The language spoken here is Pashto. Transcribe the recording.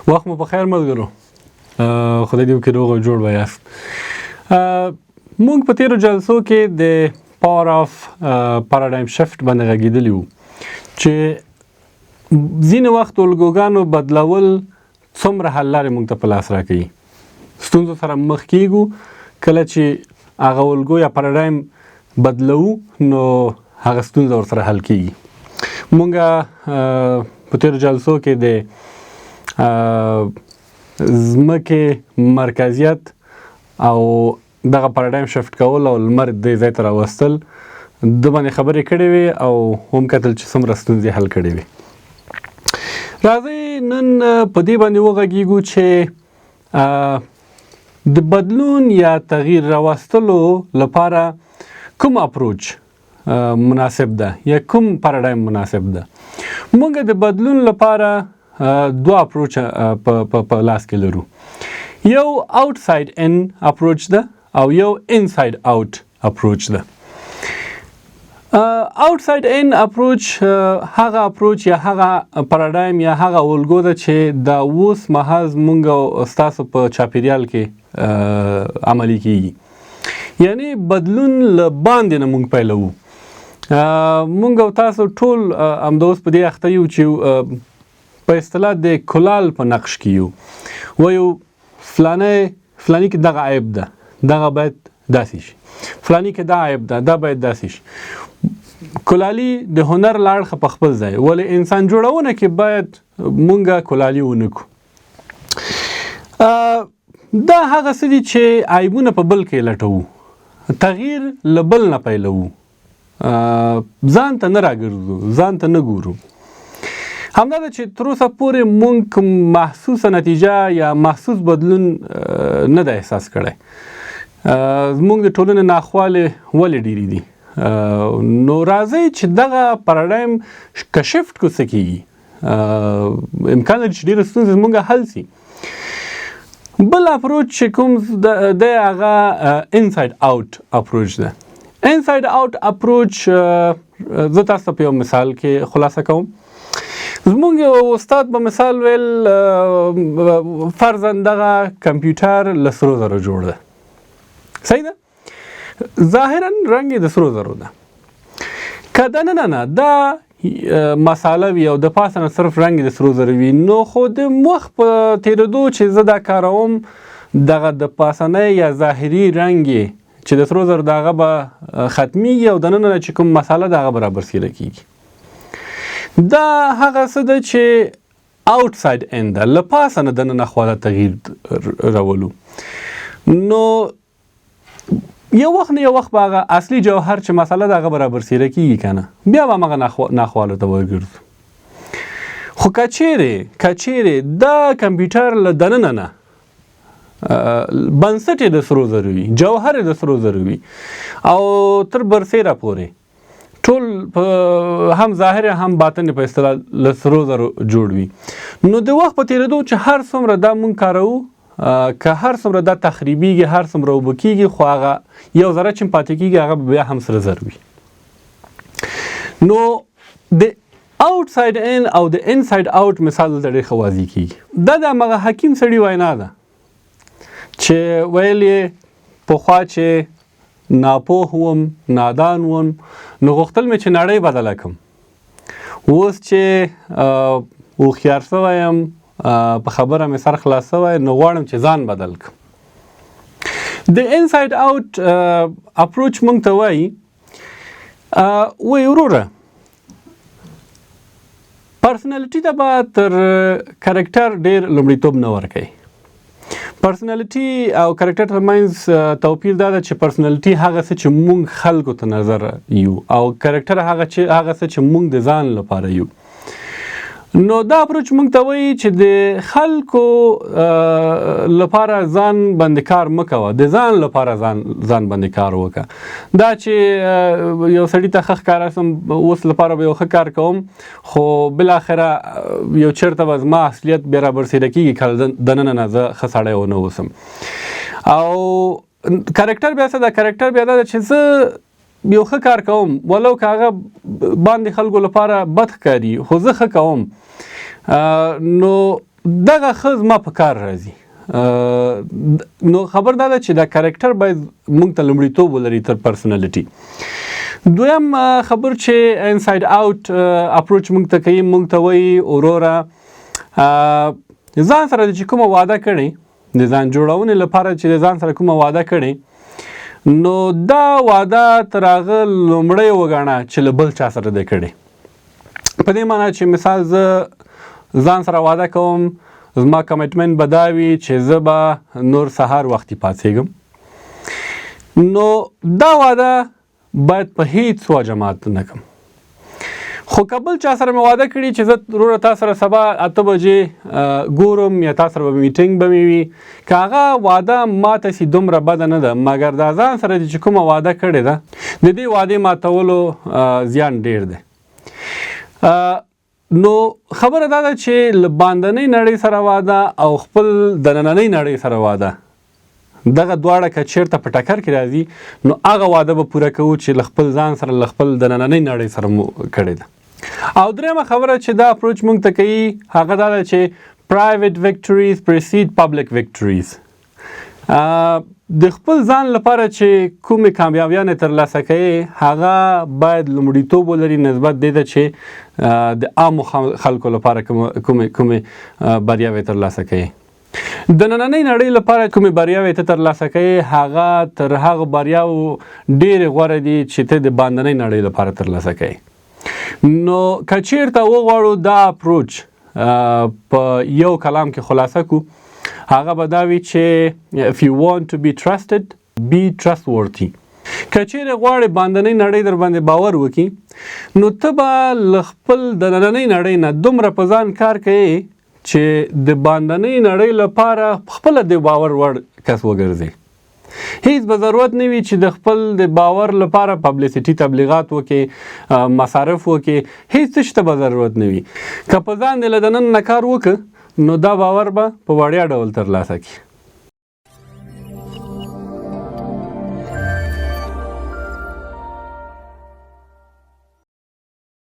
وخت مو په خیر ملګرو، خدای دې وکړي روغ او جوړ ویاست. موږ په تیرو جلسو کې د پاور اف پاراډایم شفټ باندې غږېدلي وو چې ځینې وخت الګوګانو بدلول څومره حل لارې موږ ته په لاس راکوي. ستونزو سره مخ کیږو، کله چې هغه الګو یا پاراډایم بدلوو نو هغه ستونزه ورسره حل کیږي. مونږ په تیرو جلسو کې د ځمکې مرکزیت او دغه پاراډایم شفټ کول او لمر دې ځای ته راوستل د باندې خبرې کړې وې او هم کتل چې څومره ستونزې حل کړې وې. راځئ نن په دې باندې وغږیږو چې د بدلون یا تغییر راوستلو لپاره کوم اپروچ مناسب ده یا کوم پاراډایم مناسب ده. موږ د بدلون لپاره دوه اپروچ په لاس کې لرو. یو آوټساید ان اپروچ ده او یو انساید آوټ اپروچ ده. آوټساید ان اپروچ هغه اپروچ یا هغه پاراډایم یا هغه الګو ده چې د اوس مهال زموږ او ستاسو په چاپیریال کې عملي کیږي. یعنی بدلون له باندې نه مونږ پیلوو. مونږ او تاسو ټول همدا اوس په دې اخته یو چې په اصطلاح د کلال په نقش کې یو، وایو فلانی کې دغه عیب ده، دغه باید داسې شي، فلانی کې دا عیب ده، دا باید داسې شي. کلالی د هنر له اړخه په خپل ځای، ولې انسان جوړونه کې باید مونږه کلالی ونه کړو. دا هغه څه دي چې عیبونه په بل کې لټوو، تغییر له بل نه پیلوو، ځان ته نه راګرځو، ځان ته نه ګورو. همدا ده چې تر اوسه پورې مونږ کوم محسوسه نتیجه یا محسوس بدلون نه ده احساس کړی. زمونږ د ټولنې ناخوالې ولې ډېرې دي؟ نو راځئ چې دغه پاراډایم که شفټ کو څه کېږي، امکان لري چې ډېرې ستونزې زمونږ حل سي. بل اپروچ چې کوم دی هغه انساید آوټ اپروچ ده. انساید آوټ اپروچ زه تاسو ته په یو مثال کې خلاصه کوم. زمونږ یو استاد به مثال ویل، فرضاً دغه کمپیوټر له سرو زرو جوړ ده، صحیح ده، ظاهراً رنګ یې د سرو زرو ده، که دننه نه دا مساله وي او د پاسه نه صرف رنګ د سرو زرو وي، نو خو د وخت په تېرېدو چې زه دا کاروم دغه د پاسنی یا ظاهري رنګ یې چې د سرو زرو د هغه به ختمیږي او دننه نه چې کوم مساله ده هغه به رابرسېره کېږي. دا هغه څه ده چې آوټساید ان ده، له پاسه نه دننه خوا ته تغییر راولو. نو یو وخت نه یو وخت به هغه اصلي جوهر چې مسله ده هغه به رابرسېره کېږي که نه، بیا به هماغه ناخوالو ته ورګرځو. خو که چیرې دا کمپیوټر له دننه نه بنسټ یې د سرو زرو وي، جوهر یې د سرو زرو وي او تر برسېره پورې ټول په هم ظاهر هم باطن په اصطلاح له سرو زرو جوړ وي، نو د وخت په تېرېدو چې هر څومره دا مونږ کاروو، که هر څومره دا تخریبیږي، هر څومره اوبه کېږي، خو هغه یو ذره چې پاتې کېږي هغه به بیا هم سره زر وي. نو د آوټساید ان او د انساید آوټ مثال دلته ډېر ښه واضح کېږي. دا د هماغه حکیم سړي وینا ده چې ویل یې پخوا چې ناپوه وم، نادان وم، نو غوښتل مې چې نړۍ بدله کړم. اوس چې هوښیار شوی یم، په خبره مې سر خلاص شوی، نو غواړم چې ځان بدل کړم. د انساید آوټ اپروچ مونږ ته وایي، وایي وروره پرسنالټي ته به تر کرکټر ډېر لومړیتوب نه ورکوي. پرسنالټي او کرکټر ترمنځ توپیر دا ده چې پرسنالټي هغه څه چې مونږ خلکو ته نظر یو او کرکټر هغه څه چې مونږ د ځان لپاره یو. نو دا اپروچ مونږ ته وایي چې د خلکو لپاره ځان باندې کار مه کوه، د ځان لپاره ځان باندې کار وکړه. دا چې یو سړي ته ښه ښکاره شم، اوس لپاره به یو ښه کار کوم، خو بالاخره یو چېرته به زما اصلیت بیا رابرسېره کېږي که دننه نه زه ښه سړی ونه اوسم. او کرکټر بیا څه ده؟ کرکټر بیا دا ده چې زه یو ښه کار کوم، ولو که هغه باندې خلکو لپاره بد ښکاري، خو زه ښه کوم. نو دغه ښه زما په کار راځي. نو خبر دا ده چې دا character باید موږ ته لومړیتوب ولري تر personality. دویم خبر چې inside out approach موږ ته کوي، موږ ته وایي وروره ځان سره چې کومه وعده کړې، د ځان جوړونې لپاره چې د ځان سره کومه وعده کړې، نو دا وعده تر هغه لومړی وګڼه چې له بل چا سره دی کړې. په دې معنی چې مثال زه ځان سره وعده کوم، زما commitment به دا وي چې زه به نور سهار وختي پاڅېږم، نو دا وعده باید په هیڅ وجه مات نه کړم. خو که بل چا سره مې وعده کړي چې زه وروره تا سره سبا 8 بجې ګورم یا تا سره به میټینګ به مې وي، که هغه وعده ماته سي دومره بده نه ده، مګر دا ځان سره چې کومه وعده کړې ده، د دې وعدې ماتولو زیان ډیر دی. نو خبره دا ده چې له باندنۍ نړۍ سره وعده او خپل دنننۍ نړۍ سره وعده، دغه دواړه که چیرته په ټکر کې راځي، نو هغه وعده به پوره کوو چې له خپل ځان سره، له خپل دنننۍ نړۍ سره مو کړې ده. او درېیمه خبره چې دا approach مونږ ته کوي، هغه دا ده چې private victories precede public victories. د خپل ځان لپاره چې کومې کامیابیانې ترلاسه کوي، هغه باید لومړیتوب ولري نسبت دې ته چې د عامو خلکو لپاره کومې کومې بریاوې ترلاسه کوي. د نننۍ نړۍ لپاره کومې بریاوې ته ترلاسه کوي، هغه تر هغه بریاوو ډېرې غوره دي چې ته د باندنۍ نړۍ لپاره ترلاسه کوي. نو که چیرته وغواړو دا approach په یو کلام کې خلاصه کو، هغه به دا وي چې if you want to be trusted, be trustworthy. که چیرې غواړې باندنۍ نړۍ در باندې باور وکړي، نو ته به له خپل د نننۍ نړۍ نه دومره په ځان کار کوې چې د باندنۍ نړۍ لپاره خپله د باور وړ کس وګرځې. هیڅ به ضرورت نه وي چې د خپل د باور لپاره publicity، تبلیغات وکې، مصارف وکې، هیڅ څه ته به ضرورت نه وي. که په ځان دې له دننه نه کار وکړ، نو دا باور به په وړیا ډول ترلاسه کړي.